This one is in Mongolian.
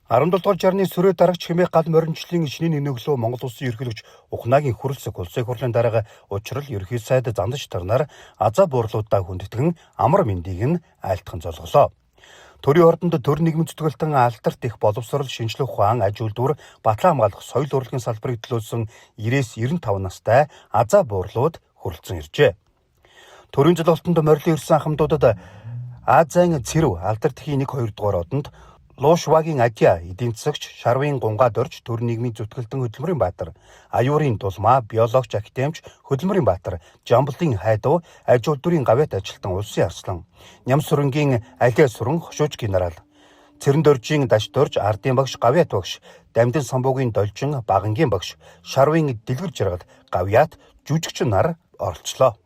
17 дугаар жарны сүрээ дарагч хэмээх гал моринчлын шинийн нөглөө Монгол Улсын ерөнхийлөгч Ухнаагийн хүрэлцэх улсын хурлын дарга Учрал ерөнхий сайд Зандаж Тарнаар азаа буурлуудаа хүндэтгэн амар мэндийг нь айлтган золголоо. Төрийн ордонд төр нийгмийн зүтгэлтэн алдарт их боловсрол, шинжлэх ухаан, аж үйлдвэр, батлан хамгаалах, соёл урлагийн салбарыг төлөөлсөн 90-95 настай азаа буурлууд хүрэлцэн иржээ. Төрийн золголтонд морилон ирсэн ахмадуудад Азийн Цэрв алдар тхийн 1 2 дугаар одонд Луушвагийн Адья эдийн засагч, Шарвын Гунга дорж, төр нийгмийн зүтгэлтэн Хөдөлмөрийн Баатар, Аюурын Дулмаа, биологч, академич Хөдөлмөрийн Баатар, Жамблын Хайдав, аж үйлдвэрийн гавьяат ажилтан Улсын Арслан, Нямсүрэнгийн Алиа Сүрэн, хошууч генерал, Цэрэндоржийн Дашдорж, ардын багш, гавьяат багш, Дамдин Самбуугийн Должин, Багангийн багш, Шарвын Дэлгэр Жаргал, гавьяат, жүжигчин нар оролцлоо.